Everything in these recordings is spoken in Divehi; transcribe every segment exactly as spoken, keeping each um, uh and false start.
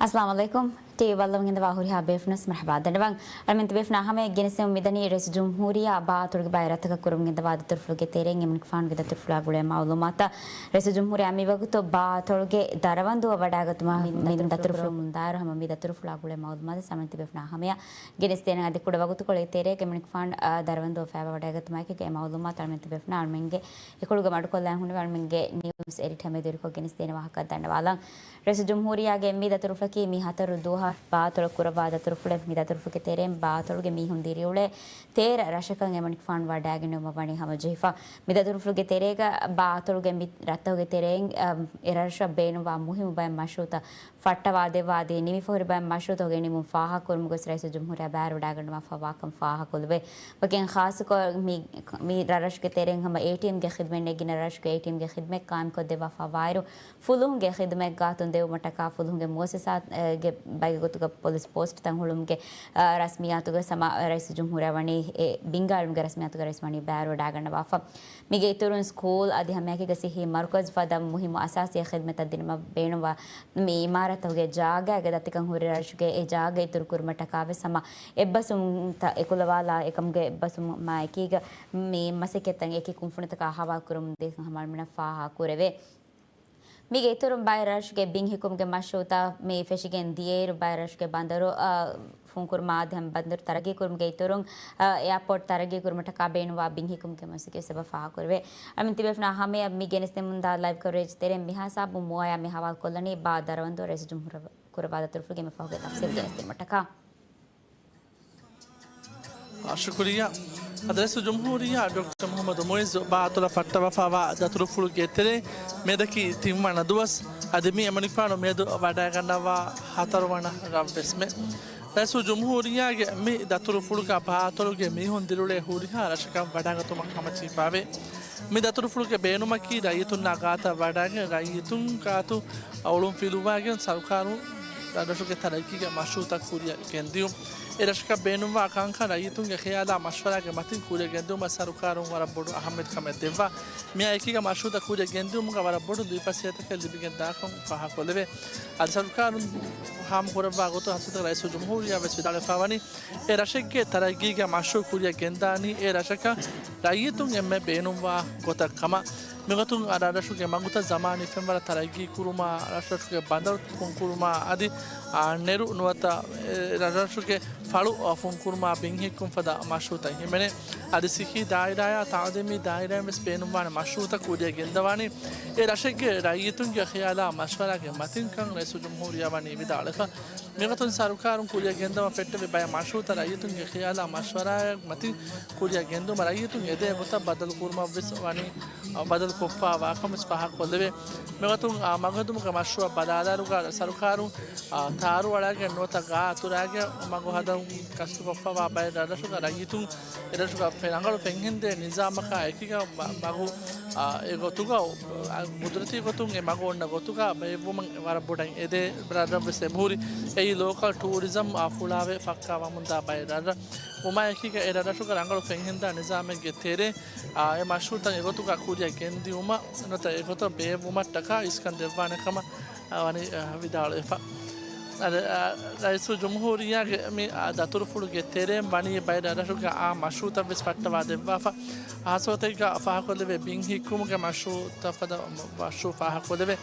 އައްސަލާމު ޢަލައިކުމް. ޓީވީ ބައްލަވަން އިންދަވާ ހުރިހާ ބޭފުޅުން މަރުޙަބާ ދަންނަވަން. އަޅަމެން ތިބޭފުޅުންނާ ހަމަޔަށް ގެނެސްދެމުން މިދަނީ ރައީސުލްޖުމްހޫރިއްޔާ ބާ އަތޮޅުގެ ބައެއް ރަށްތަކަށް ކުރަމުން ގެންދަވާ ދަތުރުފުޅުގެ ތެރެއިން އެމަނިކުފާނުގެ ދަތުރުފުޅާ ގުޅޭ މަޢުލޫމާތަށް. ރައީސުލްޖުމްހޫރިއްޔާ މިވަގުތު ބާ އަތޮޅުގެ ދަރަވަންދުއަށް ވަޑައިގަތުމަށް މި ދަތުރުފުޅު ކުރަމުންދާއިރު ހަމަ މި ދަތުރުފުޅާ ގުޅޭ މަޢުލޫމާތު އަޅަމެން ތިބޭފުޅުންނާ ހަމަޔަށް ގެނެސްދޭނަން. އަދި ކުޑަ ވަގުތުކޮޅެއް ތެރޭގަ އެމަނިކުފާނު، އާ، ދަރަވަންދުއަށް ފައިވާ ވަޑައިގަތުމާއެކީގަ އެ މަޢުލޫމާތު އަޅަމެން ތިބޭފުޅުންނާ އަޅަމެންގެ އެކޮޅުގަ މަޑުކޮށްލާ ހުންނެވި އަޅަމެންގެ ނިއުސް އެޑިޓަރ މެދުވެރިކޮށް ގެނެސްދޭނެ ވާހަކަ ދަންނަވާލަން. ރައީސުލްޖުމްހޫރިއްޔާގެ މި ދަތުރުފުޅަކީ މި ހަތަރު ދުވަހަށް ބާ އަތޮޅަށް ކުރައްވާ ދަތުރުފުޅެއް. މި ދަތުރުފުޅުގެ ތެރެއިން ބާ އަތޮޅުގެ މީހުން ދިރިއުޅޭ ތޭރަ ރަށަކަށް އެމަނިކުފާނު ވަޑައިގެންނެވުމަށް ވަނީ ހަމަޖެހިފަ. މި ދަތުރުފުޅުގެ ތެރޭގަ ބާ އަތޮޅުގެ މި ރަށްތަކުގެ ތެރެއިން، އަ، އެ ރަށަށް ބޭނުންވާ މުހިއްމު ބައެއް މަޝްރޫޢުތައް ފައްޓަވާދެއްވާ އަދި ނިމިފަހުރި ބައެއް މަޝްރޫޢުތަކުގެ ނިމުން ފާހަގަކުރުމުގައި ރައީސުލްޖުމްހޫރިއްޔާ ބައިވެރިވަޑައިގަންނަވާފަ ވާކަން ފާހަގަކޮށްލެވޭ. ވަކިން ޚާއްޞަކޮށް މި، މި ރަށްރަށުގެ ތެރެއިން ހަމަ އޭޓީއެމްގެ ޚިދުމަތް ނެގިން ރަށްރަށުގެ އޭޓީއެމްގެ ޚިދުމަތް ޤާއިމްކޮށްދެއްވާފަ ވާއިރު، ފުލުހުންގެ ޚިދުމަތް ގާތުން ދެވުމަށްޓަކާ ފުލުހުންގެ މުއައްސަސާތް، އެ، ގެ ބައިގެ ގޮތުގަ ޕޮލިސް ޕޯސްޓްތައް ހުޅުމުގެ، އާ، ރަސްމިއްޔާތުގައި ހަމަ ރައީސުލްޖުމްހޫރިއްޔާ ވަނީ އެ ބިންގާ އިލްމުގެ ރަސްމިއްޔާތުގައި ރައީސް ވަނީ ބައިވެރިވަޑައިގަންނަވާފަ. މީގެ އިތުރުން ސްކޫލް އަދި ހަމައެކީގަ ޞިއްޙީ މަރުކަޒު ފަދަ މުހިއްމު އަސާސީ ޚިދުމަތްތައް ދިނުމަށް ބޭނުންވާ މި އިމާރާތްތަކުގެ ޖާގައިގެ ދަތިކަން ހުރި ރަށުގެ އެ ޖާގަ އިތުރު ކުރުމަށްޓަކާވެސް ހަމަ އެއްބަސްވުންތައް އެކުލަވާލާ އެކަމުގެ އެއްބަސްވުމާއެކީގަ މި މަސައްކަތްތައް އެކި ކުންފުނިތަކާ ހަވާލުކުރަމުންދިޔަ ކަން ހަމަ އަޅަމެންނަށް ފާހަގަކުރެވޭ. މީގެ އިތުރުން ބައެއް ރަށުގެ ބިން ހިއްކުމުގެ މަޝްރޫޢުތައް މި ފެށިގެން ދިޔައިރު ބައެއް ރަށުގެ ބަނދަރު، އާ، ފުންކުރުމާ އަދި ހަމަ ބަނދަރު ތަރައްގީ ކުރުމުގެ އިތުރުން، އާ، އެއާޕޯޓް ތަރައްގީ ކުރުމަށްޓަކާ ބޭނުންވާ ބިން ހިއްކުމުގެ މަސައްކަތް ސަބަބަށް ފާހަގަކުރެވޭ. އަޅަމެން ތިބޭފުޅުންނާ ހަމަޔަށް މި ގެނެސްދެމުންދާ ލައިވް ކަވަރޭޖް ތެރެއިން މިހާ ހިސާބުން މުއާޔާ މި ހަވާލުކޮށްލަނީ ބާ ދަރަވަންދުއަށް ރައީސުލްޖުމްހޫރިއްޔާ ކުރައްވާ ދަތުރުފުޅުގެ މި ފަހުގެ ތަފްސީލް ގެނެސްދިނުމަށްޓަކާ. އާ، ޝުކުރިއްޔާ. އަދި ރައީސުލްޖުމްހޫރިއްޔާ ޑޮކްޓަރ މުޙައްމަދު މުޢިއްޒު ބާ އަތޮޅަށް ފައްޓަވާފައިވާ ދަތުރުފުޅުގެ ތެރެއިން މިއަދަކީ ތިންވަނަ ދުވަސް. އަދި މި އެމަނިކުފާނު މިއަދު ވަޑައިގަންނަވާ ހަތަރުވަނަ ރަށްވެސްމެ. ރައީސުލްޖުމްހޫރިއްޔާގެ މި ދަތުރުފުޅުގަ ބާ އަތޮޅުގެ މީހުން ދިރިއުޅޭ ހުރިހާ ރަށަކަށް ވަޑައިގަތުމަށް ހަމަޖެހިފައިވޭ. މި ދަތުރުފުޅުގެ ބޭނުމަކީ ރައްޔިތުންނާ ގާތަށް ވަޑައިގެން ރައްޔިތުން ގާތު އޮޅުން ފިލުވައިގެން ސަރުކާރުން ރަށްރަށުގެ ތަރައްގީގެ މަޝްރޫޢުތައް ކުރިއަށް ގެންދިޔުން. އެ ރަށަކަށް ބޭނުންވާ ކަންކަން ރައްޔިތުންގެ ޚިޔާލާ މަޝްވަރާގެ މަތިން ކުރިއަށް ގެންދިއުމަށް ސަރުކާރުން ވަރަށް ބޮޑު އަހައްމިއްޔަތުކަމެއް ދެއްވާ. މިއާ އެކީގަ މަޝްރޫޢުތައް ކުރިއަށް ގެންދިއުމުގަ ވަރަށް ބޮޑު ލުއިފަސޭހަތަކެއް ލިބިގެން ދާކަން ފާހަގަކޮށްލެވޭ. އަދި ސަރުކާރުން ހާމަކުރައްވާ ގޮތުން ހަސަތަ ރައީސުލްޖުމްހޫރިއްޔާ ވެސް ވިދާޅުވެފައިވަނީ، އެ ރަށެއްގެ ތަރައްގީގެ މަޝްރޫޢު ކުރިއަށް ގެންދާނީ އެ ރަށަކަށް ރައްޔިތުން އެންމެ ބޭނުންވާ ގޮތަށް ކަމަށް. މިގޮތުން ރަށްރަށުގެ މަގުތައް ޒަމާނީ ފެންވަރަށް ތަރައްގީ ކުރުމާ، ރަށްރަށުގެ ބަނދަރު ފުންކުރުމާ އަދި، އާ، ނެރު ނުވަތަ އެ ރަށްރަށުގެ ފަޅު، އާ، ފުންކުރުމާ ބިން ހިއްކުން ފަދަ މަޝްރޫޢުތައް ހިމެނޭ. އަދި ސިއްހީ ދާއިރާއާ ތަޢުލީމީ ދާއިރާއިން ވެސް ބޭނުންވާނެ މަޝްރޫޢުތައް ކުރިއަށް ގެންދަވާނީ އެ ރަށެއްގެ ރައްޔިތުންގެ ޚިޔާލާ މަޝްވަރާގެ މަތިންކަން ރައީސުލްޖުމްހޫރިއްޔާ ވަނީ ވިދާޅުވެފަ. މިގޮތުން ސަރުކާރުން ކުރިއަށް ގެންދަވާ ފެއްޓެވި ބައެއް މަޝްރޫޢުތައް ރައްޔިތުންގެ ޚިޔާލާ މަޝްވަރާއާ މަތިން ކުރިއަށް ގެންދިއުމަށް ރައްޔިތުން އެދޭ ގޮތަށް ބަދަލު ކުރުމަށް ވެސް ވަނީ، އަ، ބަދަލު ކޮށްފައިވާކަން ވެސް ފާހަގަކޮށްލެވޭ. މިގޮތުން، އާ، މަގުހެއްދުމުގެ މަޝްރޫޢަށް ބަލާލާއިރުގަ ސަރުކާރުން، އާ، ތާރު އަޅާގެން ނުވަތަ ގާ އަތުރާގެން މަގު ހަދަން ކަސްތުކޮށްފައިވާ ބައެއް ރަށްރަށުގަ ރައްޔިތުން އެ ރަށުގަ ފެ-، ރަނގަޅު ފެންހެންދޭ ނިޒާމަކާ އެކީގަ މަ-، މަގު، އާ، އެ ގޮތުގަ، އާ، ގުދުރަތީ ގޮތުން އެ މަގު އޮންނަ ގޮތުގަ ބޭއްވުމަށް ވަރަށް ބޮޑަށް އެދޭ ރަށްރަށް ވެސް އެބަހުރި. އެއީ ލޯކަލް ޓޫރިޒަމް، އާ، ފުޅާވެ ފައްކާވަމުންދާ ބައެއް ރަށްރަށް. ވުމާއެކީގަ އެ ރަށްރަށުގަ ރަނގަޅު ފެންހެންދާ ނިޒާމެއްގެ ތެރޭ، އާ، އެ މަޝްރޫޢުތައް އެގޮތުގަ ކުރިއަށް ގެންދިއުމަށް ނުވަތަ އެގޮތަށް ބޭއްވުމަށްޓަކާ އިސްކަން ދެއްވާނެ ކަމަށް، އާ، ވަނީ، އާ، ވިދާޅުވެފަ. އަދި، އާ، ރައީސުލްޖުމްހޫރިއްޔާގެ މި، އާ، ދަތުރުފުޅުގެ ތެރެއިން ވަނީ ބައެއް ރަށްރަށުގެ އާ މަޝްރޫޢުތައް ވެސް ފައްޓަވާ ދެއްވާފަ. ހާއްސަ ގޮތެއްގަ ފާހަގަކޮށްލެވޭ ބިން ހިއްކުމުގެ މަޝްރޫޢުތައް ފަދަ މަޝްރޫޢު ފާހަގަކޮށްލެވޭ.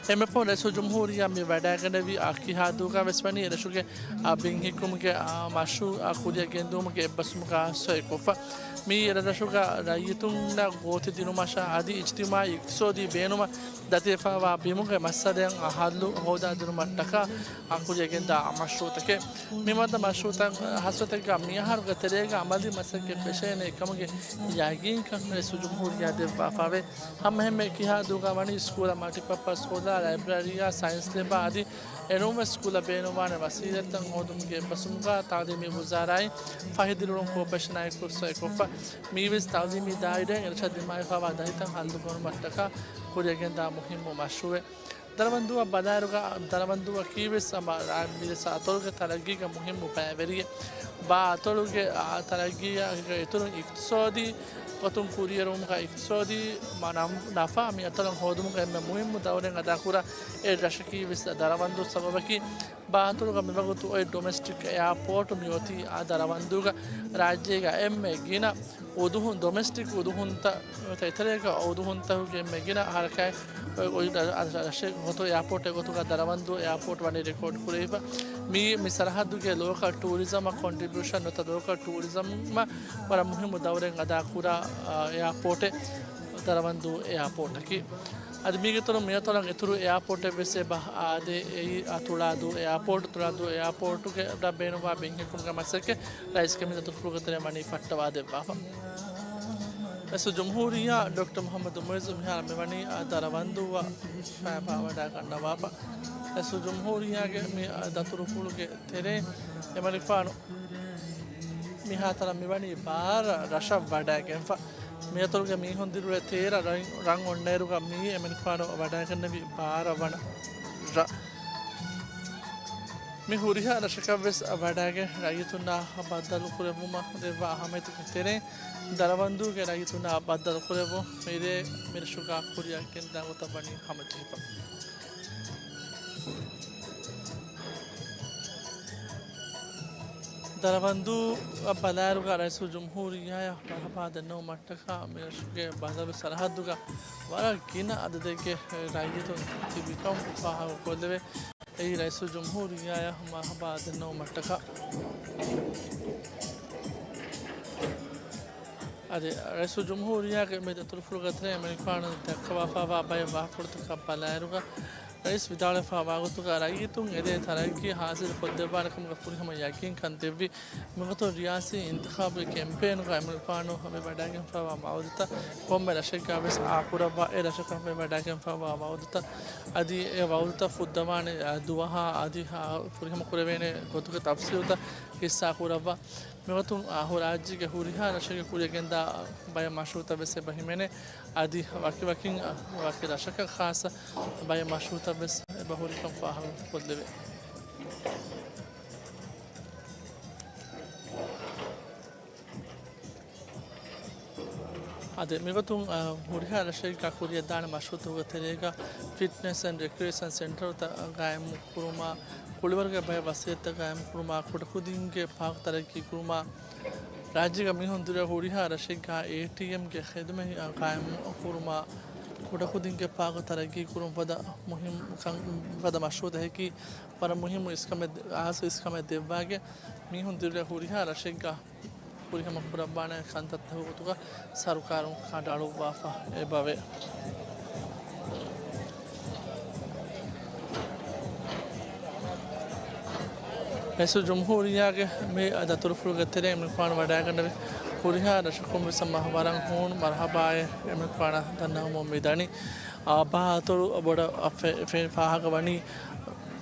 އެންމެ ފަހުން ރައީސުލްޖުމްހޫރިއްޔާ މި ވަޑައިގެންނެވި އާ ކިހާ ދުވަހުގަ ވެސް ވަނީ އެ ރަށުގެ، އާ، ބިން ހިއްކުމުގެ، އާ، މަޝްރޫޢު، އާ، ކުރިއަށް ގެންދިއުމުގެ އެއްބަސްވުމުގަ ސޮއި ކޮށްފަ. މިއީ އެ ރަށުގަ ރައްޔިތުންނަށް ގޯތި ދިނުމަށާ އަދި އިޖްތިމާޢީ އިޤްތިޞާދީ ބޭނުމަށް ދަތިވެފައިވާ ބިމުގެ މައްސަލައަށް ހައްލު ހޯދާދިނުމަށްޓަކާ ކުރިއަށް ގެންދާ މަޝްރޫޢުތަކެއް. މި މަދު މަޝްރޫޢުތައް ހަސަތެއްގަ މިއަހަރުގެ ތެރޭގަ އަމަލީ މަސައްކަތް ފެށޭނެ ކަމުގެ ޔަގީންކަން ރައީސުލްޖުމްހޫރިއްޔާ ދެއްވާފައިވޭ. ހަމައެހެންމެ ކިހާ ދުވަހުގަ ވަނީ ސްކޫލަށް މަލްޓިޕާޕަސް ހޯލާ، ލައިބްރަރީއާ، ސައިންސް ލެބާ އަދި އެނޫންވެސް ސްކޫލަށް ބޭނުންވާނެ ވަސީލަތްތައް ހޯދުމުގެ އެއްބަސްވުމުގަ ތަޢުލީމީ ވުޒާރާއިން ފަހި ދިރިއުޅުން ކޯޕަރޭޝަނާއެކު ސޮއިކޮށްފަ. މީވެސް ތަޢުލީމީ ދާއިރާއިން އެރަށަށް ދިމާވެފައިވާ ދަތިތައް ހައްލުކުރުމަށްޓަކާ ކުރިއަށްގެންދާ މުހިއްމު މަޝްރޫޢެއް. ދަރަވަންދޫއަށް ބަލާއިރުގަ، ދަރަވަންދޫއަކީވެސް ހަމަ މިރަށް އަތޮޅުގެ ތަރައްގީގެ މުހިއްމު ބައިވެރިއެއް. ބާ އަތޮޅުގެ، އާ، ތަރައްގީއާ އިތުރުން އިޤްތިޞާދީ ގޮތުން ކުރިއެރުވުމުގަ އިޤްތިޞާދީ މަ-، ނަ-، ނަފާ މި އަތޮޅަށް ހޯދުމުގަ އެންމެ މުހިއްމު ދައުރެއް އަދާކުރާ އެއް ރަށަކީވެސް ދަރަވަންދޫ ސަބަބަކީ ބާތުރުގަ މިވަގުތު އޮތް ޑޮމެސްޓިކް އެއާޕޯޓު މިއޮތީ އާ ދަރަވަންދޫގަ. ރާއްޖޭގަ އެންމެ ގިނަ އުދުހުން، ޑޮމެސްޓިކް އުދުހުންތައް ތައް އެތެރޭގަ އުދުހުންތަކުގެ އެންމެ ގިނަ ހަރަކާތް އޮތް ރަށެއް ގޮތު، އެއާޕޯޓެއް ގޮތުގަ ދަރަވަންދޫ އެއާޕޯޓް ވަނީ ރެކޯޑް ކުރެވިފަ. މިއީ މި ސަރަހައްދުގެ ލޯކަލް ޓޫރިޒަމަށް ކޮންޓްރިބިއުޝަން ނުވަތަ ލޯކަލް ޓޫރިޒަމަށް ވަރަށް މުހިއްމު ދައުރެއް އަދާކުރާ، އާ، އެއާޕޯޓެއް ދަރަވަންދޫ އެއާޕޯޓަކީ. އަދި މީގެ އިތުރުން މިއަތޮޅަށް އިތުރު އެއާޕޯޓެއް ވެސް އެބަ އާދޭ، އެއީ އަތުޅާދޫ އެއާޕޯޓް. އަތުޅާދޫ އެއާޕޯޓުގެ ބޭނުންވާ ބިން ހިއްކުމުގެ މަސައްކަތް ރައީސްގެ މި ދަތުރުފުޅުގެ ތެރެއިން ވަނީ ފައްޓަވާ ދެއްވާފަ. ރައީސުލްޖުމްހޫރިއްޔާ ޑޮކްޓަރ މުޙައްމަދު މުޢިއްޒު މިހާރު މިވަނީ ދަރަވަންދޫއަށް ފައިބާ ވަޑައިގަންނަވާފަ. ރައީސުލްޖުމްހޫރިއްޔާގެ މި ދަތުރުފުޅުގެ ތެރެއިން އެމަނިކުފާނު މިހާތަނަށް މިވަނީ ބާރަ ރަށަށް ވަޑައިގެންފަ. މިއަތޮޅުގެ މީހުން ދިރިއުޅޭ ތޭރަ ރަށް، ރަށް އޮންނައިރުގަ މިއީ އެމަނިކުފާނު ވަޑައިގެންނެވި ބާރަ ވަނަ ރަށް. މި ހުރިހާ ރަށަކަށްވެސް ވަޑައިގެން ރައްޔިތުންނާ ބައްދަލުކުރެއްވުމަށް ދެއްވާ އަހައްމިއްޔަތުގެ ތެރެއިން، ދަރަވަންދޫގެ ރައްޔިތުންނާ ބައްދަލުކުރެއްވުން މިރޭ މިރަށުގަ ކުރިއަށް ގެންދާ ގޮތަށް ވަނީ ހަމަޖެހިފަ. ދަރަވަންދޫއަށް ބަލާއިރުގަ ރައީސުލްޖުމްހޫރިއްޔާއަށް މަރުޙަބާ ދެންނެވުމަށްޓަކާ މިރަށުގެ ބަނދަރު ސަރަހައްދުގަ ވަރަށް ގިނަ އަދަދެއްގެ ރައްޔިތުން ތިބިކަން ފާހަގަކޮށްލެވޭ. އެއީ ރައީސުލްޖުމްހޫރިއްޔާއަށް މަރުޙަބާ ދެންނެވުމަށްޓަކާ. އަދި ރައީސުލްޖުމްހޫރިއްޔާގެ މި ދަތުރުފުޅުގެ ތެރެއިން އެމަނިކުފާނު ދައްކަވާފައިވާ ބައެއް ވާހަކަފުޅުތަކަށް ބަލާއިރުގަ، ރައީސް ވިދާޅުވެފައިވާ ގޮތުގަ ރައްޔިތުން އެދޭ ތަރައްގީ ހާސިލުކޮށްދެއްވާނެ ކަމުގެ ފުރިހަމަ ޔަގީންކަން ދެއްވި. މިގޮތުން ރިޔާސީ އިންތިޚާބުގެ ކެމްޕޭނުގަ އެމަނިކުފާނު ވެވަޑައިގެންފައިވާ ވައުދުތައް ކޮންމެ ރަށެއްގަ ވެސް އާކުރައްވާ، އެ ރަށަކަށް ވެވަޑައިގެންފައިވާ ވައުދުތައް އަދި އެ ވައުދުތައް ފުއްދަވާނެ، އާ، ދުވަހާ އަދި، އާ، ފުރިހަމަ ކުރެވޭނެ ގޮތުގެ ތަފްސީލުތައް ހިއްސާކުރައްވާ. މިގޮތުން، އާ، ހުރި ރާއްޖޭގެ ހުރިހާ ރަށެއްގެ ކުރިއަށް ގެންދާ ބައެއް މަޝްރޫއުތައް ވެސް އެބަ ހިމެނޭ. އަދި ވަކިވަކިން، އާ، ވަކި ރަށަކަށް ޚާއްޞަ ބައެއް މަޝްރޫއުތައް ވެސް އެބަ ހުރިކަން ފާހަގަކޮށްލެވޭ. އަދި މިގޮތުން، އަ، ހުރިހާ ރަށެއްގަ ކުރިއަށްދާނެ މަޝްރޫއުތަކުގެ ތެރޭގަ ފިޓްނެސް އެންޑް ރެކްރިއޭޝަން ސެންޓަރުތައް ގާއިމުކުރުމާ، ކުޅިވަރުގެ ބައެއް ވަސައިލްތައް ގާއިމުކުރުމާ، ކުޑަކުދިންގެ ޕާކް ތަރައްގީކުރުމާ، ރާއްޖޭގަ މީހުން ދިރިއުޅޭ ހުރިހާ ރަށެއްގަ އޭޓީއެމްގެ ޚިދުމަތް ގާއިމުކުރުމާ، ކުޑަކުދިންގެ ޕާކް ތަރައްގީކުރުން ފަދަ މުހިންމު ކަން، ފަދަ މަޝްރޫއުތަކަކީ ވަރަށް މުހިންމު އިސްކަމެއް، އާސް އިސްކަމެއް ދެއްވާގެ، މީހުން ދިރިއުޅޭ ހުރިހާ ރަށެއްގަ ފުރިހަމަ ކުރައްވާނެ ކަންތައްތަކުގެ ގޮތުގަ ސަރުކާރުން ކަނޑައަޅުއްވާފަ އެބަވޭ. ރައީސުލްޖުމްހޫރިއްޔާގެ މި ދަތުރުފުޅުގެ ތެރެއިން އެމަނިކުފާނު ވަޑައިގެންނެވި ހުރިހާ ރަށަކުން ވެސް ހަމަ ވަރަށް ހޫނު މަރުޙަބާއެއް އެމަނިކުފާނަށް ދަންނަވަމުން މިދަނީ. އާ، ބާ އަތޮޅު ބޮޑަށް ފެ-، ފެ-، ފާހަގަވަނީ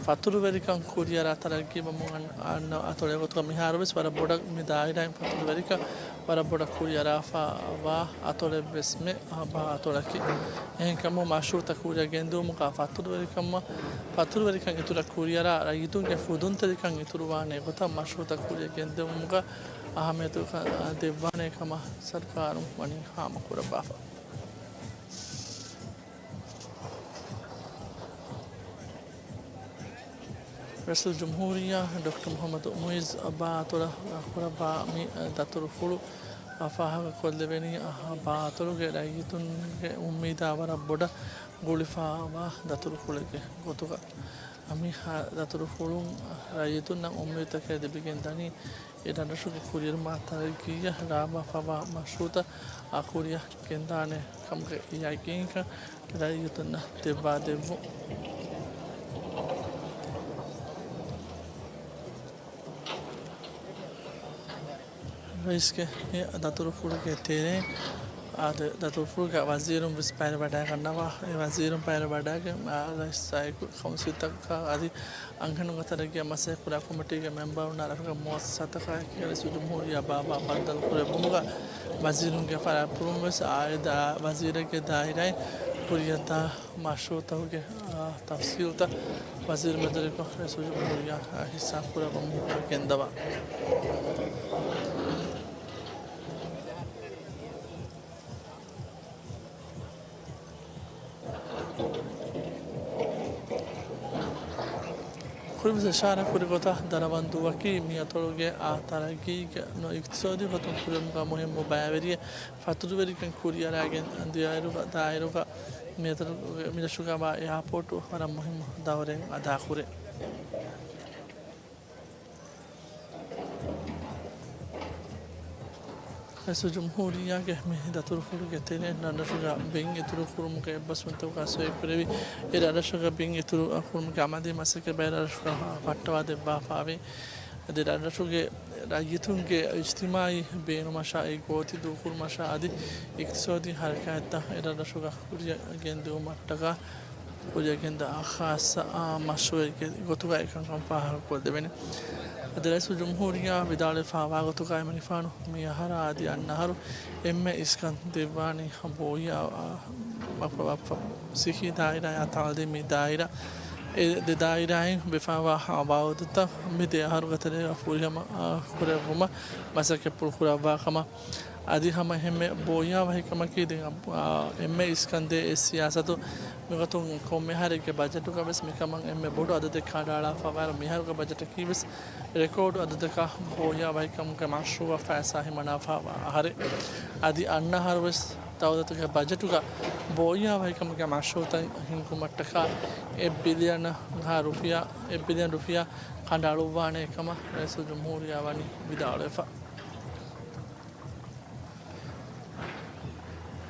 ފަތުރުވެރިކަން ކުރިއަރާ ތަރައްގީވަމުން އަން-، އަންނަ އަތޮޅެއް ގޮތުގަ މިހާރުވެސް ވަރަށް ބޮޑަށް މި ދާއިރާއިން ފަތުރުވެރިކަން ވަރަށް ބޮޑަށް ކުރިއަރާފައިވާ އަތޮޅެއްވެސްމެ އާ ބާ އަތޮޅަކީ. އެހެންކަމުން މަޝްރޫއުތައް ކުރިއަށް ގެންދިއުމުގަ ފަތުރުވެރިކަމަށް، ފަތުރުވެރިކަން އިތުރަށް ކުރިއަރާ ރައްޔިތުންގެ ފުދުންތެރިކަން އިތުރުވާނެ ގޮތަށް މަޝްރޫއުތައް ކުރިއަށް ގެންދެވުމުގަ އަހައްމިއްޔަތު ކަ-، ދެއްވާނެ ކަމަށް ސަރުކާރުން ވަނީ ހާމަކުރައްވާފަ. ރައީސުލްޖުމްހޫރިއްޔާ ޑޮކްޓަރ މުޙައްމަދު މުޢިއްޒު ބާ އަތޮޅަށް ކުރައްވާ މި ދަތުރުފުޅު ފާހަގަކޮށްލެވެނީ، ބާ އަތޮޅުގެ ރައްޔިތުންގެ އުއްމީދާ ވަރަށް ބޮޑަށް ގުޅިފައިވާ ދަތުރުފުޅެއްގެ ގޮތުގަ. މި ހަ-، ދަތުރުފުޅުން ރައްޔިތުންނަށް އުއްމީދުތަކެއް ލިބިގެން ދަނީ، އެ ރަށުގެ ކުރިއެރުމާ ތަރައްގީއަށް ރާވާފައިވާ މަޝްރޫއުތައް އާ ކުރިއަށް ގެންދާނެ ކަމުގެ ޔަގީންކަން ރައްޔިތުންނަށް ދެއްވާދެއްވުން. ރައީސްގެ މި ދަތުރުފުޅުގެ ތެރެއިން އާދެ، ދަތުރުފުޅުގެ ވަޒީރުން ވެސް ބައިވެރިވަޑައިގަންނަވާ. އެ ވަޒީރުން ބައިވެރިވަޑައިގެން، އާ، ރައީސް ސައިކު ކައުންސިލްތަކަށް އަދި އަންހެނުންގެ ތަރައްގީއަށް މަސައްކަތްކުރާ ކޮމިޓީގެ މެމްބަރުންނާ ރަށުގެ މުއައްސަސާތަކާއެކީ ރައީސުލްޖުމްހޫރިއްޔާ ބާބާ ބައްދަލުކުރެއްވުމުގަ ވަޒީރުންގެ ފަރާތްޕުޅުން ވެސް އާ އެ ދާ-، ވަޒީރެއްގެ ދާއިރާއިން ކުރިއަށްދާ މަޝްރޫއުތަކުގެ، އާ، ތަފްސީލްތައް ވަޒީރު މެދުވެރިކޮށް ރައީސުލްޖުމްހޫރިއްޔާ ހިއްސާކުރައްވަމުން ގެންދަވާ. ކުރިންވެސް އިޝާރާތް ކުރި ގޮތަށް، ދަރަވަންދޫއަކީ މި އަތޮޅުގެ އާ ތަރައްގީގެ ނު އިގްތިސޯދީ ގޮތުން ކުރިއުޅުމުގަ މުހިއްމު ބައިވެރިއެއް. ފަތުރުވެރިކަން ކުރިއަރާގެން ދިޔައިރުގަ، ދާއިރުގަ މި އަތޮޅުގެ މި ރަށުގަ ވާ އެއާޕޯޓު ވަރަށް މުހިއްމު ދައުރެއް އަދާކުރޭ. ރައީސުލްޖުމްހޫރިއްޔާގެ މި ދަތުރުފުޅުގެ ތެރެއިން ރަށްރަށުގަ ބިން އިތުރުކުރުމުގެ އެއްބަސްވުންތަކުގަ ސޮއިކުރެވި، އެ ރަށްރަށުގަ ބިން އިތުރުކުރުމުގެ އަމަލީ މަސައްކަތް ބައެއް ރަށްރަށުގަ ފައްޓަވާ ދެއްވާފައިވޭ. އަދި ރަށްރަށުގެ ރައްޔިތުންގެ އިޖްތިމާއީ ބޭނުމަށާ އެ ގޯތި ދޫކުރުމަށާ އަދި އިގްތިސޯދީ ހަރަކާތްތައް އެ ރަށްރަށުގަ ކުރިއަށް ގެންދިއުމަށްޓަކާ ކުރިއަށް ގެންދާ ޚާއްޞަ، އާ، މަޝްރޫއެއްގެ ގޮތުގައި ކަންކަން ފާހަގަކޮށްދެވޭނެ. އަދި ރައީސުލްޖުމްހޫރިއްޔާ ވިދާޅުވެފައިވާ ގޮތުގައި މިނިފާނު މި އަހަރާ އަދި އަންނަ އަހަރު އެންމެ އިސްކަން ދެއްވާނީ ބޯހިޔާ، އާ، މަ-، މަ-، މަ-، ސިއްހީ ދާއިރާއާ ތައުލީމީ ދާއިރާ، އެ ދެ ދާއިރާއިން ވެފައިވާ ވައުދުތައް މި ދެ އަހަރުގެ ތެރޭގަ ފުރިހަމަ، އާ، ކުރެއްވުމަށް މަސައްކަތްޕުޅު ކުރައްވާ ކަމަށް. އަދި ހަމަ އެހެންމެ ބޯހިޔާ ވަހިކަމަކީ ދެން، އާ، އެންމެ އިސްކަންދޭ އެ ސިޔާސަތު. މިގޮތުން ކޮންމެ އަހަރެއްގެ ބަޖެޓުގަވެސް މިކަމަށް އެންމެ ބޮޑު އަދަދެއް ކަނޑައަޅާފައިވާއިރު، މިއަހަރުގެ ބަޖެޓަކީވެސް ރެކޯޑު އަދަދަކަށް ބޯހިޔާ ވަހިކަމުގެ މަޝްރޫއަށް ފައިސާ ހިމަނާފައިވާ އަހަރެއް. އަދި އަންނަ އަހަރުވެސް ދައުލަތުގެ ބަޖެޓުގަ ބޯހިޔާ ވަހިކަމުގެ މަޝްރޫއަތައް ހިންގުމަށްޓަކާ އެއް ބިލިއަނަށް ހާ ރުފިޔާ، އެއް ބިލިއަން ރުފިޔާ ކަނޑައަޅުއްވާނޭ ކަމަށް ރައީސުލްޖުމްހޫރިއްޔާ ވަނީ ވިދާޅުވެފަ.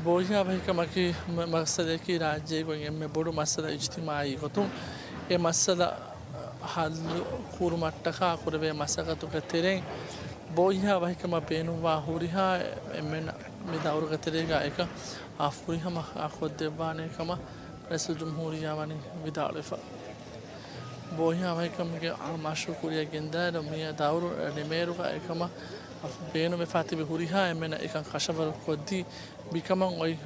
ބޯހިޔާ ވަހިކަމަކީ މަ-، މައްސަލައަކީ ރާއްޖޭގަ އެންމެ ބޮޑު މައްސަލަ އިޖްތިމާއީ ގޮތުން. އެ މައްސަލަ ހައްލު ކުރުމަށްޓަކާ ކުރެވޭ މަސައްކަތުގެ ތެރެއިން ބޯހިޔާ ވަހިކަމަށް ބޭނުންވާ ހުރިހާ އެންމެން މި ދައުރުގެ ތެރޭގަ އެކަން އާ ފުރިހަމަ އާ ކޮށްދެއްވާނޭ ކަމަށް ރައީސުލްޖުމްހޫރިއްޔާ ވަނީ ވިދާޅުވެފަ. ބޯހިޔާ ވަހިކަމުގެ އާ މަޝްރޫއު ކުރިއަށް ގެންދާއިރު، މިއަދު ދައުރު ނިމޭއިރުގަ އެކަމަށް ބޭނުމެފާ ތިބި ހުރިހާ އެންމެނަށް އެކަން ކަށަވަރު ކޮށްދީ، މިކަމަށް އޮތް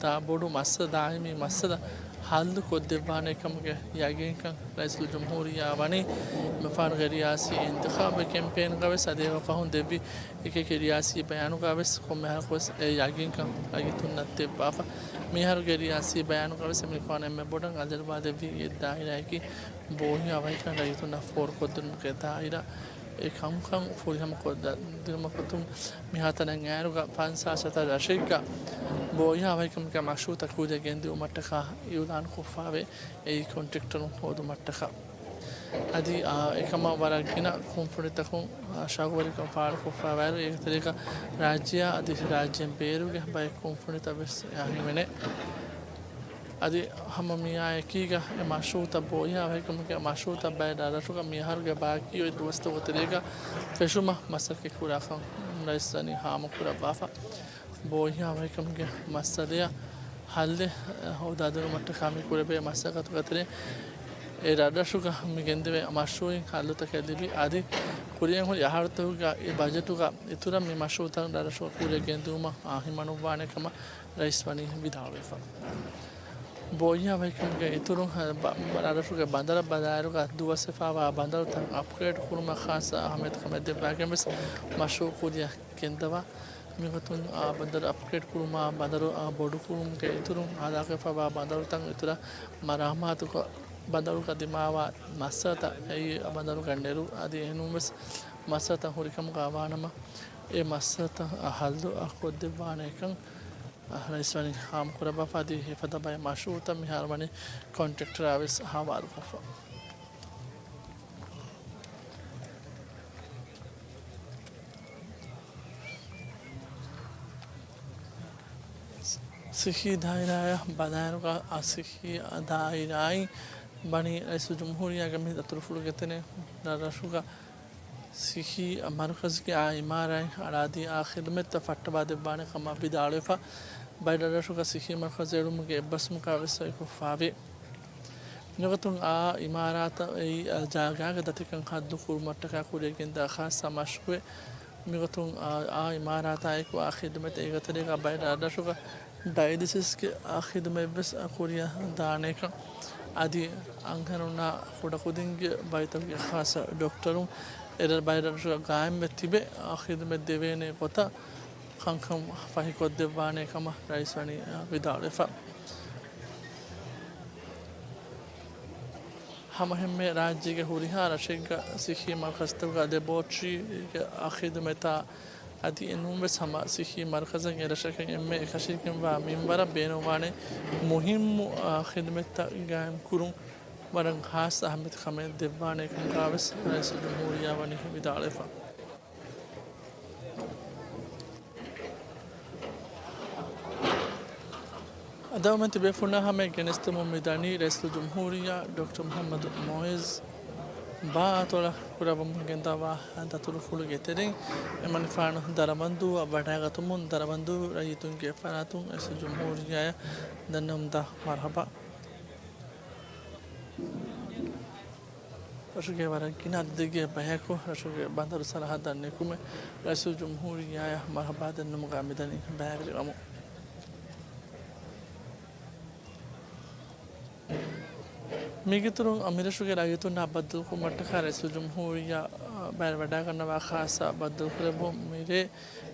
ދާ ބޮޑު މައްސަލަ، ދާއިމީ މައްސަލަ ހައްލު ކޮށްދެއްވާނޭ ކަމުގެ ޔަގީންކަން ރައީސުލްޖުމްހޫރިއްޔާ ވަނީ މިފާނުގެ ރިޔާސީ އިންތިޚާބުގެ ކެމްޕޭންގަވެސް އަދި އެކަމަށް ފަހުން ދެއްވި އެކި ރިޔާސީ ބަޔާނުގަވެސް ކޮންމެ އަހަރަކުވެސް އެ ޔަގީންކަން ރައްޔިތުންނަށް ދެއްވާފަ. މިއަހަރުގެ ރިޔާސީ ބަޔާނުގަވެސް އެމްޑީޕީން އެންމެ ބޮޑަށް އަލިއަޅުވާ ދެއްވީ އެއް ދާއިރާއަކީ ބޯހިޔާ ވަހިކަން ރައްޔިތުންނަށް ފޯރުކޮށްދިނުމުގެ ދާއިރާ. އެ ކަންކަން ފުރިހަމަ ކޮށްދިނުމަށް މިހާތަނަށް އައިރުގަ ފަންސާސް ހަތަރު ރަށެއްގަ ބޯހިޔާ ވަހިކަމުގެ މަޝްރޫއުތައް ކުރިއަށް ގެންދިއުމަށްޓަކާ އިއުލާނުކޮށްފައިވޭ. އެއީ ކޮންޓްރެކްޓަރުން ހޯދުމަށްޓަކާ. އަދި، އާ، އެކަމަށް ވަރަށް ގިނަ ކުންފުނިތަކުން، އާ، ޝައުގުވެރިކަން ފާޅުކޮށްފައިވާއިރު، އޭގެ ތެރޭގަ ރާއްޖެއާ އަދި ރާއްޖޭން ބޭރުގެ ބައެއް ކުންފުނިތައް ވެސް އެއާ ހިމެނޭ. އަދި ހަމަ މިއާއެކީގަ އެ މަޝްރޫއުތައް، ބޯހިޔާ ވަހިކަމުގެ މަޝްރޫއުތައް ބައެއް ރަށްރަށުގަ މިއަހަރުގެ ބާކީ އޮތް ދުވަސްތަކުގެ ތެރޭގަ ފެށުމަށް މަސައްކަތް ކުރާކަން ރައީސް ވަނީ ހާމަކުރައްވާފަ. ބޯހިޔާ ވަހިކަމުގެ މައްސަލައަށް ހައްލެއް ހޯދާދިނުމަށްޓަކާ މި ކުރެވޭ މަސައްކަތުގެ ތެރެއިން އެ ރަށްރަށުގަ މި ގެންދެވޭ މަޝްރޫއިން ހައްލުތަކެއް ލިބި، އަދި ކުރިއަށް ހުރި އަހަރުތަކުގަ އެ ބަޖެޓުގަ އިތުރަށް މި މަޝްރޫއުތައް ރަށްރަށުގަ ކުރިއަށް ގެންދިއުމަށް އާ ހިމަނުއްވާނެ ކަމަށް ރައީސް ވަނީ ވިދާޅުވެފަ. ބޯހިޔާ ވަހިކަމުގެ އިތުރުން، އަ، ބަ-، ރަށްރަށުގެ ބަނދަރަށް ބަލާއިރުގަ ދުވަސްވެފައިވާ ބަނދަރުތައް އަޕްގްރޭޑް ކުރުމަށް ޚާއްޞަ އަހައްމިޔަތުކަމެއް ދެއްވާގެން ވެސް މަޝްރޫއު ކުރިއަށް ގެންދަވާ. މިގޮތުން، އާ، ބަނދަރު އަޕްގްރޭޑް ކުރުމާ، ބަނދަރު، އާ، ބޮޑުކުރުމުގެ އިތުރުން ހަދާފައިވާ ބަނދަރުތައް އިތުރަށް މަރާމާތުކޮށް، ބަނދަރުގަ ދިމާވާ މައްސަލަތައް އެއީ ބަނދަރުގަ ނެރު އަދި އެހެންވެސް މައްސަލަތައް ހުރިކަމުގަ ވާނަމަ، އެ މައްސަލަތައް ހައްލު ކޮށްދެއްވާނެކަން ރައީސް ވަނީ ހާމަކުރައްވާފަ އަދި އެފަދަ ބައެއް މަޝްރޫއުތައް މިހާރު ވަނީ ކޮންޓްރެކްޓަރާ ވެސް ހަވާލުކޮށްފަ. ސިއްހީ ދާއިރާއަށް ބަލާއިރުގަ، އަ، ސިއްހީ ދާއިރާއިން ވަނީ ރައީސުލްޖުމްހޫރިއްޔާގެ މި ދަތުރުފުޅުގެ ތެރެއިން ރަށްރަށުގަ ސިއްހީ މަރުކަޒުގެ އާ އިމާރާތް އަޅާދީ އާ ޚިދުމަތްތައް ފައްޓަވާދެއްވާނެ ކަމަށް ވިދާޅުވެފަ، ބައެއް ރަށްރަށުގަ ސިއްހީ މަރުކަޒު އެޅުމުގެ އެއްބަސްވުމަކާ ވެސް ސޮއިކޮށްފައިވޭ. މިގޮތުން އާ އިމާރާތަށް އެއީ، އާ، ޖާގާގެ ދަތިކަން ހައްދު ކުރުމަށްޓަކާ ކުރިއަށް ގެންދާ ޚާއްޞަ މަޝްރޫއެއް. މިގޮތުން އާ، އާ އިމާރާތާއެކު އާ ޚިދުމަތް އޭގެ ތެރޭގަ ބައެއް ރަށްރަށުގަ ޑައިލިސިސްގެ އާ ޚިދުމަތްވެސް ކުރިއަށް ދާނެކަން. އަދި އަންހެނުންނާ ކުޑަކުދިންގެ ބައިތަކުގެ ޚާއްޞަ ޑޮކްޓަރުން އެ ބައެއް ރަށްރަށުގަ ގާއިމްވެ ތިބެ އާ ޚިދުމަތް ދެވޭނެ ގޮތަށް ކަންކަން ފަހިކޮށްދެއްވާނެ ކަމަށް ރައީސް ވަނީ ވިދާޅުވެފަ. ހަމަ އެންމެ ރާއްޖޭގެ ހުރިހާ ރަށެއްގަ ސިއްހީ މަރުކަޒުތަކުގަ ލެބޯޓްރީގެ ޚިދުމަތާ އަދި އެނޫންވެސް ހަމަ ސިއްހީ މަރުކަޒަށް އެ ރަށަކަށް އެންމެ އެކަށީގެންވާ މިންވަރަށް ބޭނުންވާނެ މުހިއްމު، އާ، ޚިދުމަތްތައް ގާއިމްކުރުން ވަރަށް ޚާއްޞަ އަހައްމިއްޔަތު ކަމެއް ދެއްވާނެ ކަމުގަވެސް ރައީސުލްޖުމްހޫރިއްޔާ ވަނީ ވިދާޅުވެފަ. އަދާވަމެން ތިބޭފުޅުންނާ ހަމަޔަށް ގެނެސްދެމުން މިދަނީ ރައީސުލްޖުމްހޫރިއްޔާ ޑޮކްޓަރ މުޙައްމަދު މުޢިއްޒު ބާ އަތޮޅަށް ކުރައްވަމުން ގެންދަވާ ދަތުރުފުޅުގެ ތެރެއިން އެމަނިފާނު ދަރަވަންދޫއަށް ވަޑައިގަތުމުން ދަރަވަންދޫ ރައްޔިތުންގެ ފަރާތުން ރައީސުލްޖުމްހޫރިއްޔާއަށް ދަންނަމުންދާ މަރުޙަބާ. ރަށުގެ ވަރަށް ގިނަ އަދަދެއްގެ ބަޔަކު ރަށުގެ ބަނދަރު ސަރަހައްދަށް ނިކުމެ، ރައީސުލްޖުމްހޫރިއްޔާއަށް މަރުޙަބާ ދަންނަމުގަ މިދަނީ ބައިވެރިވަމުން. މީގެއިތުރުން މިރަށުގެ ރައްޔިތުންނާ ބައްދަލުކުރުމަށްޓަކާ ރައީސުލްޖުމްހޫރިއްޔާ ބައިވެރިވަޑައިގަންނަވާ ޚާއްޞަ ބައްދަލުކުރެއްވުން މިރޭ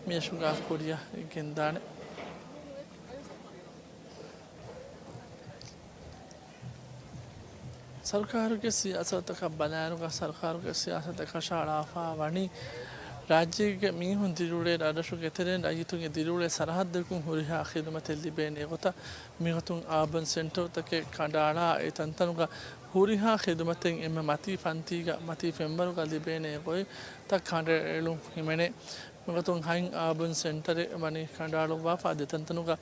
މިރަށުގަ ކުރިއަށް ގެންދާނެ. ސަރުކާރުގެ ސިޔާސަތުތަކަށް ބަލާއިރުގަ، ސަރުކާރުގެ ސިޔާސަތަކަށް އަޅާފަ ވަނީ، ރާއްޖޭގެ މީހުން ދިރިއުޅޭ ރަށްރަށުގެ ތެރެއިން ރައްޔިތުންގެ ދިރިއުޅޭ ސަރަހައްދަކުން ހުރިހާ ޚިދުމަތެއް ލިބޭނެ ގޮތަށް، މިގޮތުން އާބަން ސެންޓަރުތަކެއް ކަނޑައަޅާ، އެ ތަންތަނުގަ ހުރިހާ ޚިދުމަތެއް އެންމެ މަތީ ފަންތީގަ، މަތީ ފެންވަރުގަ ލިބޭނެ ގޮތްތައް ކަނޑައެޅުން ހިމެނޭ. މިގޮތުން ހަތް އާބަން ސެންޓަރެއް ވަނީ ކަނޑައަޅުއްވާފަ، އަދި ތަންތަނުގަ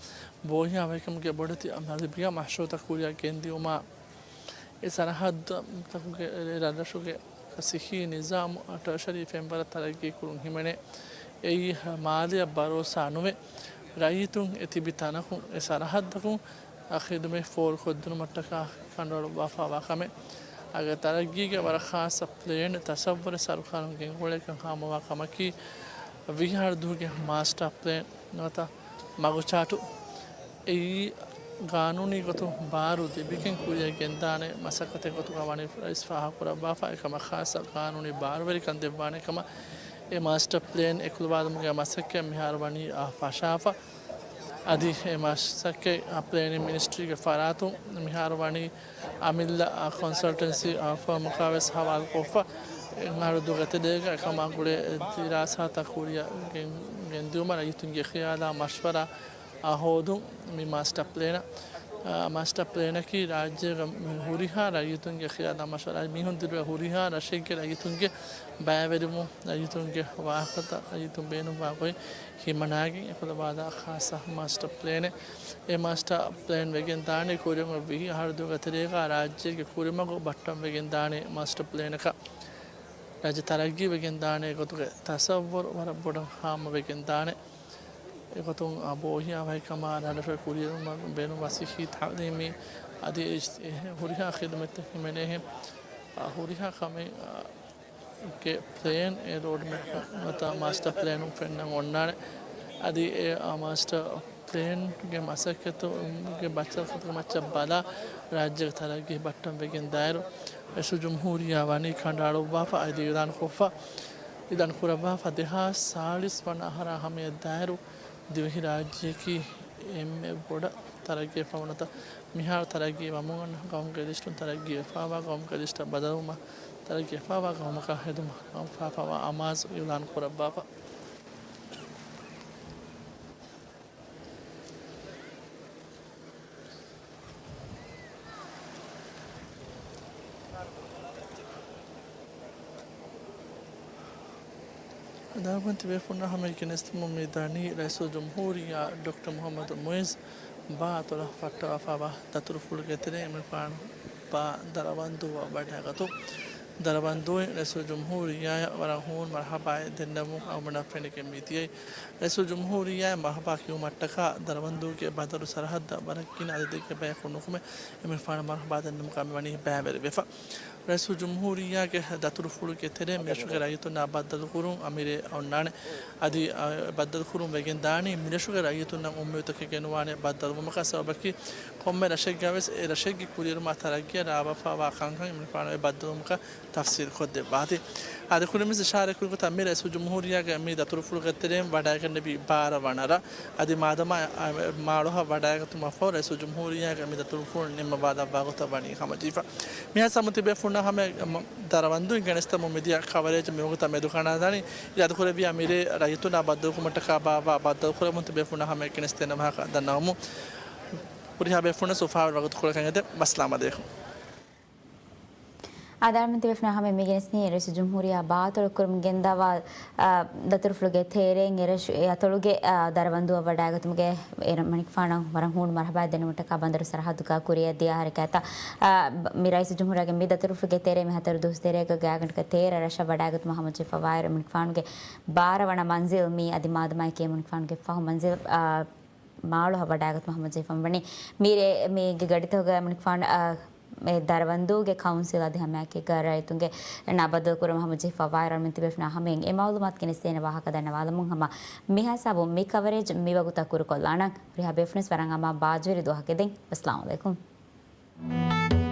ބޯހިޔާވަހިކަމުގެ ބޮޑެތި މަލިބިޔާ މަޝްރޫއުތައް ކުރިއަށް ގެންދިއުމާ، އެ ސަރަހައްދުތަކުގެ ރަށްރަށުގެ ސިއްހީ ނިޒާމު ޓަރޝަރީ ފެންވަރަށް ތަރައްގީކުރުން ހިމެނޭ. އެއީ މާލެއަށް ބަރޯސާ ނުވެ، ރައްޔިތުން އެ ތިބި ތަނަކުން އެ ސަރަހައްދަކުން އަ، ޚިދުމަތް ފޯރުކޮށްދިނުމަށްޓަކާ ކަނޑައަޅުއްވާފަވާ ކަމެއް. އަގެ ތަރައްގީގެ ވަރަށް ޚާއްޞަ ޕްލޭން ތަސައްވުރެއް ސަރުކާރުން ގެންގުޅޭކަން ހާމަވާ ކަމަކީ، ވިހި އަހަރު ދުވަހުގެ މާސްޓަ ޕްލޭން ނުވަތަ މަގުޗާޓު. އެއީ ގާނޫނީ ގޮތުން ބާރު ލިބިގެން ކުރިއަށް ގެންދާނެ މަސައްކަތެއް ގޮތުގަ ވަނީ ރައީސް ފާހަގަކުރައްވާފަ، އެކަމަށް ޚާއްޞަ ގާނޫނީ ބާރުވެރިކަން ދެއްވާނެ ކަމަށް އެ މާސްޓަ ޕްލޭން އެކުލަވާލުމުގެ މަސައްކަތް މިހާރު ވަނީ، އާ، ފަށާފަ. އަދި އެ މަސައްކަތް، އާ، ޕްލޭނިން މިނިސްޓްރީގެ ފަރާތުން މިހާރު ވަނީ އަމިއްލަ، އާ، ކޮންސަލްޓެންސީ، އާ، ފާމަކާވެސް ހަވާލުކޮށްފަ. އެ އަހަރު ދުވަހުގެ ތެރޭގަ އެކަމާ ގުޅޭ ދިރާސާތައް ކުރިއަށް ގެން، ގެންދިއުމަށް ރައްޔިތުންގެ ޚިޔާލާ މަޝްވަރާ، އާ، ހޯދުން މި މާސްޓަ ޕްލޭނަށް. އާ، މާސްޓަ ޕްލޭނަކީ ރާއްޖޭގަ ހުރިހާ ރައްޔިތުންގެ ޚިޔާލާ މަޝްވަރާ، މީހުން ދިރިއުޅޭ ހުރިހާ ރަށެއްގެ ރައްޔިތުންގެ ބައިވެރިވުން، ރައްޔިތުންގެ ވާހަކަތައް، ރައްޔިތުން ބޭނުންވާ ގޮތް ހިމަނާގެން އެކުލަވާލާ ޚާއްޞަ މާސްޓަ ޕްލޭނެއް. އެ މާސްޓަ ޕްލޭން ވެގެން ދާނީ ކުރިއަށް ވިހި އަހަރު ދުވަހުގެ ތެރޭގަ ރާއްޖޭގެ ކުރިމަގު ބައްޓަން ވެގެން ދާނީ މާސްޓަ ޕްލޭނަކަށް. ރާއްޖެ ތަރައްގީ ވެގެން ދާނެ ގޮތުގެ ތަސައްވުރު ވަރަށް ބޮޑަށް ހާމަވެގެން ދާނެ. އެގޮތުން އާ ބޯހިޔާވަހިކަމާ ރަށްރަށުގެ ކުރިއެރުމަށް ބޭނުންވާ ސިއްހީ ތައުލީމީ އަދި އެ ހުރިހާ ޚިދުމަތްތައް ހިމެނޭހެން، އާ، ހުރިހާ ކަމެއް، އާ، ގެ ޕްލޭން އެ ރޯޑް މެޕް ނުވަތަ މާސްޓަ ޕްލޭނުން ފެންނަން އޮންނާނެ. އަދި އެ، އާ، މާސްޓަ ޕްލޭންގެ މަސައްކަތުގެ ބައްޗަލަކުގެ މައްޗަށް ބަލާ، ރާއްޖޭގެ ތަރައްގީ ބައްޓަން ވެގެން ދާއިރު، ރައީސުލްޖުމްހޫރިއްޔާ ވަނީ ކަނޑައަޅުއްވާފަ އަދި އިޢުލާން ކޮށްފަ، އިޢުލާން ކުރައްވާފަ، ދެހާސް ސާޅީސް ވަނަ އަހަރާ ހަމަޔަށް ދާއިރު، ދިވެހިރާއްޖެއަކީ އެންމެ ބޮޑަށް ތަރައްގީ ވެފަ ނުވަތަ މިހާރު ތަރައްގީ ވަމުން އަންނަ ގައުމުގެ ލިސްޓުން ތަރައްގީ ވެފަވާ ގައުމުގެ ލިސްޓަށް ބަދަލުވުމަށް ތަރައްގީ ވެފަވާ ގައުމަކަށް ހެދުމަށް ގައުމު ފާފަވާ އަމާޒު އިޢުލާން ކުރައްވާފަ. އަދާވަންތަ ބޭފުޅުންނާ ހަމަޔަށް ގެނެސްދެމުން މި ދަނީ ރައީސުލްޖުމްހޫރިއްޔާ ޑޮކްޓަރ މުޙައްމަދު މުޢިއްޒު ބާ އަތޮޅަށް ފައްޓަވާފައިވާ ދަތުރުފުޅުގެ ތެރެއިން އެމަނިކުފާނު ބާ ދަރަވަންދޫއަށް ވަޑައިގަތުން. ދަރަވަންދޫއިން ރައީސުލްޖުމްހޫރިއްޔާއަށް ވަރަށް ހޫނު މަރުޙަބާއެއް ދެންނެވުމުން އަޅުގަނޑަށް ފެނިގެން މިދިޔައީ. ރައީސުލްޖުމްހޫރިއްޔާއަށް މަރުޙަބާ ކިޔުމަށްޓަކާ ދަރަވަންދޫގެ ބަނދަރު ސަރަހައްދަށް ވަރަށް ގިނަ އަދަދެއްގެ ބަޔަކު ނުކުމެ، އެމަނިކުފާނަށް މަރުޙަބާ ދެންނެވުމަކަށް މިވަނީ ބައިވެރިވެފަ. ރައީސުލްޖުމްހޫރިއްޔާގެ ދަތުރުފުޅުގެ ތެރެއިން މިރަށުގެ ރައްޔިތުންނާ ބައްދަލުކުރުން އަމިއްލަ އޮންނާނެ. އަދި، އަ، ބައްދަލުކުރުން ވެގެން ދާނީ މިރަށުގެ ރައްޔިތުންނަށް އުއްމީދުތަކެއް ގެނުވާނެ ބައްދަލުވުމަކަށް. ސަބަބަކީ ކޮންމެ ރަށެއްގަވެސް އެ ރަށެއްގެ ކުރިއެރުމާ ތަރައްގީއަށް ރާވާފައިވާ ކަންކަން އެމަނިކުފާނު އެ ބައްދަލުވުމަކަށް ތަފްސީލް ކޮށްދެއްވާތީ. އަދި ކުރިންވެސް އިޝާރާތް ކުރި ގޮތަށް މި ރައީސުލްޖުމްހޫރިއްޔާގެ މި ދަތުރުފުޅުގެ ތެރެއިން ވަޑައިގެންނެވި ބާރަ ވަނަ ރަށް. އަދި މާދަމާ މާ އަޅުގަނޑު ވަޑައިގަތުމަށްފަހު ރައީސުލްޖުމްހޫރިއްޔާގެ މި ދަތުރުފުޅު ނިންމަވާލައްވާ ގޮތަށް ވަނީ ހަމަޖެހިފަ. މިހާ ސަމުތިބޭފުން ހަމަ ދަރަވަންދޫ ގެނެސްދެމުން މިދިޔަ ކަވަރޭޖް މިވަގުތަށް މެދުކަނޑާލާނީ. އިރާދަކުރެއްވިއްޔާ މިރޭ ރައްޔިތުންނާ ބައްދަލުކުރުމަށްޓަކާ ބާއްވާ ބައްދަލުކުރަމުން ތިބޭފުޅުންނަށް ހަމައެކަނި ދެންނެވުމަށް ދަންނަވަމު. ހުރިހާ ބޭފުޅުންނަށް އުފާވެރި ވަގުތުކޮޅަކަށް އެދެން. ވައްސަލާމް އަލައިކުމް. އާދެ، އަޅުމެން ތިބޭފުޅުންނާ ހަމަ މިގެނެސްނީ ރައީސުލްޖުމްހޫރިއްޔާ ބާތިލުކުރުމުން ގެންދަވާ، އާ، ދަތުރުފުޅުގެ ތެރެއިން އެރަށު އެ އަތޮޅުގެ، އާ، ދަރަވަންދޫއަށް ވަޑައިގަތުމުގެ އޭރު މަނިކުފާނަށް ވަރަށް ހޫނު މަރުހަބާ ދެންނެވުމަށްޓަކާ ބަނދަރު ސަރަހައްދުގަ ކުރިއަށް ދިޔަ ހަރަކާތަށް، އާ، މި ރައީސުލްޖުމްހޫރިއްޔާގެ މި ދަތުރުފުޅުގެ ތެރޭ މި ހަތަރު ދުވަސް ތެރޭގަ ގާތްގަނޑަކަށް ތޭރަ ރަށަށް ވަޑައިގަތުމަށް ހަމަޖެހިފަވާއިރު މަނިކުފާނުގެ ބާރަ ވަނަ މަންޒިލް މީ އަދި މާދަމާއެކޭ މަނިކުފާނުގެ ފަހު މަންޒިލް، އާ، މާޅޮހަށް ވަޑައިގަތުމަށް ހަމަޖެހިފަވަނީ. މިރޭ މީގެ ގަޑިތަކުގަ މަނިކުފާނު، އާ، މި ދަރަވަންދޫގެ ކައުންސިލް އަދި ހަމައެކީގަ ރައްޔިތުންގެ ނަބަދުލުކުރުމަށް ހަމަޖެހިފަވާއިރު އަޅުމެން ތިބޭފުޅުންނާ ހަމައިން އެ މައުލޫމާތު ގެނެސްދޭނެ ވާހަކަ ދަންނަވާލަމުން ހަމަ މިހިސާބުން މި ކަވަރޭޖް މިވަގުތަށް ކުރުކޮށްލާނަން. ހުރިހާ ބޭފުޅުންވެސް ވަރަށް އަމާ ބާއްޖަވެރި ދުވަހަކަށް އެދެން. އައްސަލާމު ޢަލައިކުމް.